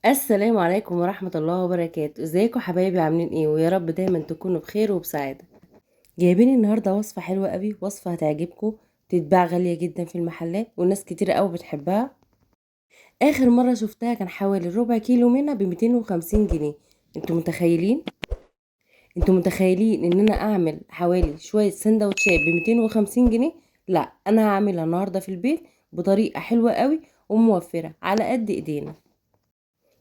السلام عليكم ورحمة الله وبركاته. ازيكم حبايبي، عاملين ايه؟ ويا رب دايما تكونوا بخير وبسعادة. جايبين النهاردة وصفة حلوة قوي، وصفة هتعجبكم، تتباع غالية جدا في المحلات والناس كتير قوي بتحبها. اخر مرة شفتها كان حوالي ربع كيلو منها ب250 جنيه. انتوا متخيلين ان انا اعمل حوالي شوية سندوتشات ب250 جنيه؟ لا، انا هعملها النهاردة في البيت بطريقة حلوة قوي وموفرة على قد ايدينا،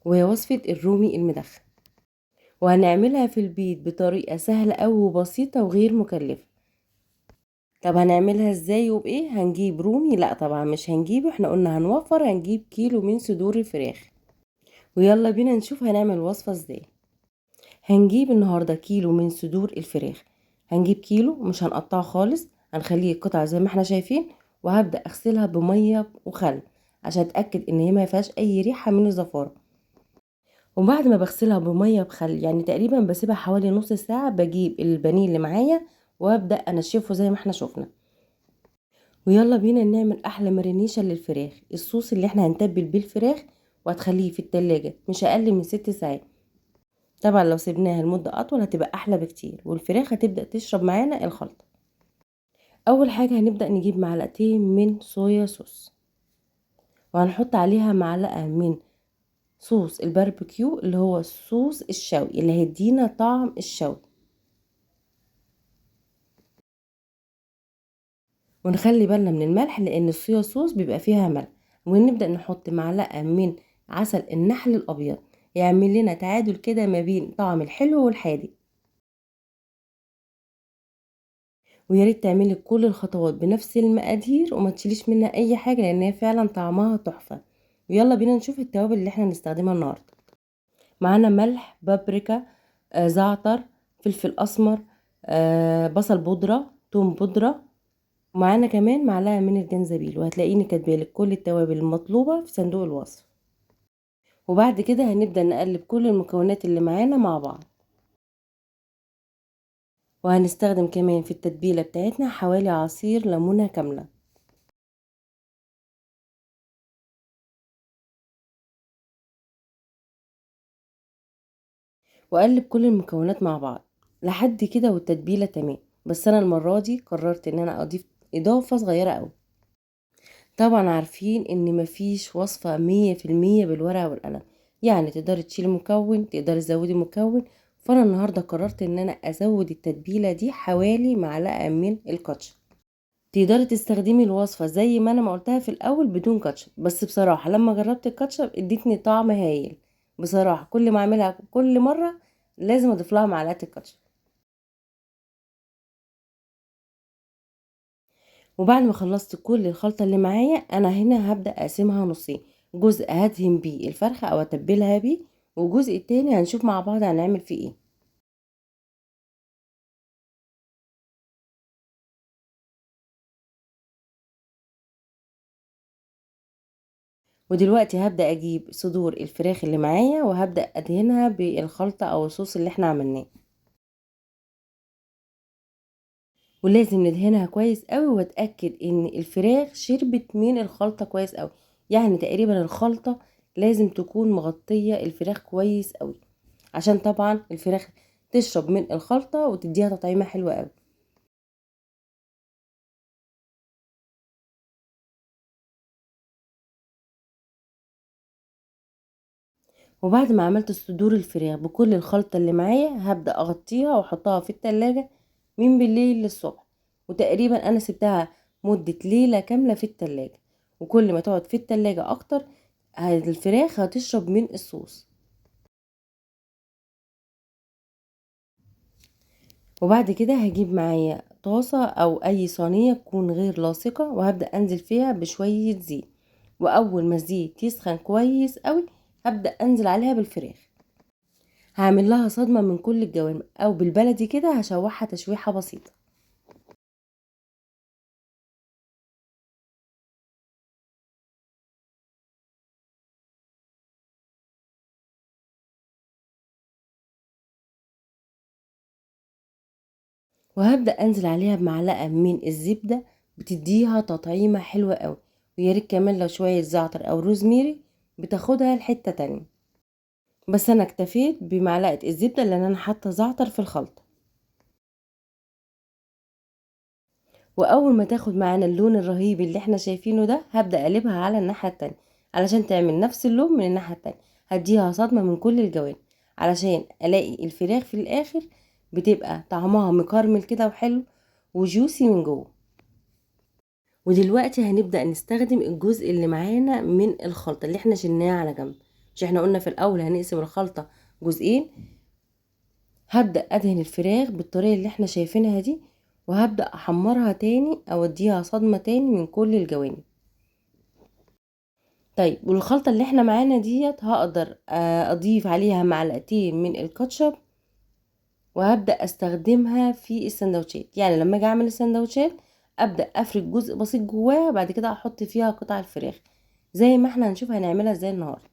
وهي وصفة الرومي المدخن، وهنعملها في البيت بطريقة سهلة قوي وبسيطة وغير مكلفة. طب هنعملها ازاي وبايه؟ هنجيب رومي؟ لا طبعا مش هنجيبه، احنا قلنا هنوفر، هنجيب كيلو من صدور الفراخ. ويلا بينا نشوف هنعمل وصفة ازاي. هنجيب النهاردة كيلو من صدور الفراخ، هنجيب كيلو مش هنقطعه خالص، هنخليه قطع زي ما احنا شايفين، وهبدأ اغسلها بمية وخل عشان اتأكد ان هي ما فيهاش اي ريحة من الزفارة. وبعد ما بغسلها بمية بخل، يعني تقريبا بسيبها حوالي نص ساعة، بجيب البانيه اللي معايا وابدأ انشفه زي ما احنا شفنا. ويلا بينا نعمل احلى marination للفراخ، الصوص اللي احنا هنتبل بيه الفراخ وهتخليه في التلاجة مش اقل من 6 ساعات. طبعا لو سيبناها لمدة اطول هتبقى احلى بكتير، والفراخ هتبدأ تشرب معانا الخلطة. اول حاجة هنبدأ نجيب معلقتين من صويا صوص، وهنحط عليها معلقة من صوص الباربيكيو اللي هو صوص الشوي اللي هيدينا طعم الشوي، ونخلي بالنا من الملح لان الصويا صوص بيبقى فيها ملح. ونبدأ نحط معلقة من عسل النحل الابيض، يعمل لنا تعادل كده ما بين طعم الحلو والحادق. ويا ريت تعملي كل الخطوات بنفس المقادير وما تشيليش منها اي حاجة لان هي فعلا طعمها تحفة. ويلا بينا نشوف التوابل اللي احنا هنستخدمها النهاردة. معانا ملح، بابريكا، زعتر، فلفل اسمر، بصل بودرة، توم بودرة، ومعانا كمان معلقة من الجنزبيل. وهتلاقيني كاتبالك كل التوابل المطلوبة في صندوق الوصف. وبعد كده هنبدأ نقلب كل المكونات اللي معانا مع بعض. وهنستخدم كمان في التتبيلة بتاعتنا حوالي عصير ليمونة كاملة. واقلب كل المكونات مع بعض لحد كده والتتبيلة تمام. بس انا المرة دي قررت ان انا اضيف اضافة صغيرة قوي. طبعا عارفين ان مفيش وصفة مية في المية بالورقة والقلم، يعني تقدري تشيلي مكون، تقدري تزودي مكون. فانا النهاردة قررت ان انا ازود التتبيلة دي حوالي معلقة من الكاتشب. تقدري تستخدمي الوصفة زي ما انا ما قلتها في الاول بدون كاتشب، بس بصراحة لما جربت الكاتشب ادتني طعم هايل. بصراحة كل ما اعملها كل مرة لازم اضيف لها معلقة الكاتشب. وبعد ما خلصت كل الخلطة اللي معايا، انا هنا هبدأ اقسمها نصين، جزء هدهن بيه الفرخة او اتبلها بيه، والجزء التاني هنشوف مع بعض هنعمل فيه ايه. ودلوقتي هبدأ اجيب صدور الفراخ اللي معايا وهبدأ ادهنها بالخلطة او الصوص اللي احنا عملناه. ولازم ندهنها كويس قوي واتاكد ان الفراخ شربت من الخلطه كويس قوي، يعني تقريبا الخلطه لازم تكون مغطيه الفراخ كويس قوي عشان طبعا الفراخ تشرب من الخلطه وتديها تطعيمه حلوه قوي. وبعد ما عملت صدور الفراخ بكل الخلطه اللي معايا هبدا اغطيها واحطها في التلاجة من بالليل للصبح، وتقريبا انا سبتها مدة ليلة كاملة في التلاجة. وكل ما تقعد في التلاجة اكتر الفراخ هتشرب من الصوص. وبعد كده هجيب معايا طاسة او اي صينية تكون غير لاصقة وهبدأ انزل فيها بشوية زيت، واول ما الزيت يسخن كويس قوي هبدأ انزل عليها بالفراخ. هعمل لها صدمة من كل الجوانب، او بالبلدي كده هشوحها تشويحة بسيطة. وهبدأ أنزل عليها بمعلقة من الزبدة بتديها تطعيمة حلوة قوي، ويا ريت كمان لو شوية زعتر أو روزميري بتاخدها لحتة تانية. بس انا اكتفيت بمعلقة الزبدة لان انا حاطة زعتر في الخلطة. واول ما تاخد معانا اللون الرهيب اللي احنا شايفينه ده هبدأ اقلبها على الناحية التانية علشان تعمل نفس اللون من الناحية التانية. هديها صدمة من كل الجوانب علشان الاقي الفراخ في الاخر بتبقى طعمها مكرمل كده وحلو وجوسي من جوه. ودلوقتي هنبدأ نستخدم الجزء اللي معانا من الخلطة اللي احنا شلناه على جنب. مش احنا قلنا في الاول هنقسم الخلطة جزئين؟ هبدأ ادهن الفراخ بالطريقة اللي احنا شايفينها دي، وهبدأ احمرها تاني او اديها صدمة تاني من كل الجوانب. طيب والخلطة اللي احنا معانا ديت هقدر اضيف عليها معلقتين من الكاتشب، وهبدأ استخدمها في السندوتشات. يعني لما اجي اعمل السندوتشات ابدأ افرد جزء بسيط جواها، بعد كده احط فيها قطع الفراخ زي ما احنا هنشوف هنعملها ازاي النهارده.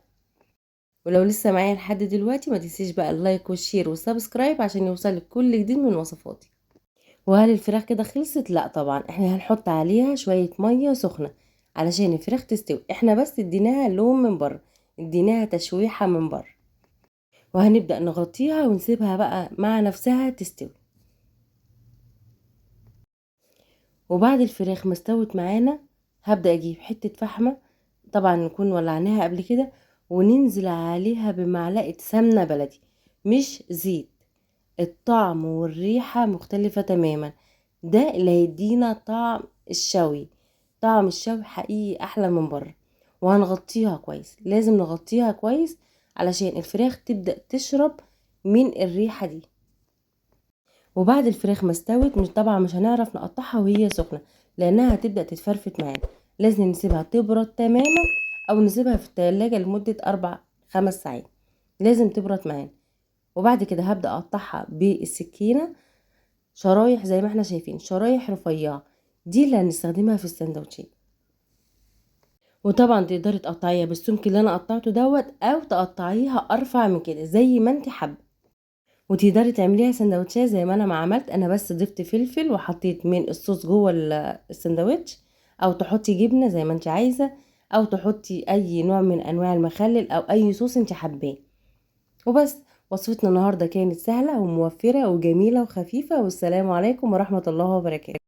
ولو لسه معايا لحد دلوقتي ما تنسيش بقى ال like وال share وال subscribe عشان يوصلك كل جديد من وصفاتي. وهل الفراخ كده خلصت؟ لا طبعا، احنا هنحط عليها شوية مية سخنة علشان الفراخ تستوي. احنا بس اديناها لون من بره، اديناها تشويحة من بره، وهنبدأ نغطيها ونسيبها بقى مع نفسها تستوي. وبعد الفراخ ما استوت معانا هبدأ اجيب حتة فحمة، طبعا نكون ولعناها قبل كده، وننزل عليها بمعلقة سمنة بلدي مش زيت. الطعم والريحة مختلفة تماما، ده اللي هيدينا طعم الشوي، طعم الشوي حقيقي احلى من بره. وهنغطيها كويس، لازم نغطيها كويس علشان الفراخ تبدأ تشرب من الريحة دي. وبعد الفراخ ما استوت طبعا مش هنعرف نقطعها وهي سخنة لانها هتبدأ تتفرفت معانا، لازم نسيبها تبرد تماما او نسيبها في التلاجة لمدة 4-5 ساعات، لازم تبرد معانا. وبعد كده هبدأ اقطعها بالسكينة شرايح زي ما احنا شايفين، شرايح رفيعة، دي اللي هنستخدمها في السندوتشات. وطبعا تقدري تقطعيها بالسمك اللي انا قطعته دوت، او تقطعيها ارفع من كده زي ما انت حابه. وتقدري تعمليها سندوتشات زي ما انا ما عملت، انا بس ضفت فلفل وحطيت من الصوص جوه السندوتش، او تحطي جبنه زي ما انت عايزه، او تحطي اي نوع من انواع المخلل او اي صوص انت حباه. وبس وصفتنا النهارده كانت سهله وموفره وجميله وخفيفه. والسلام عليكم ورحمه الله وبركاته.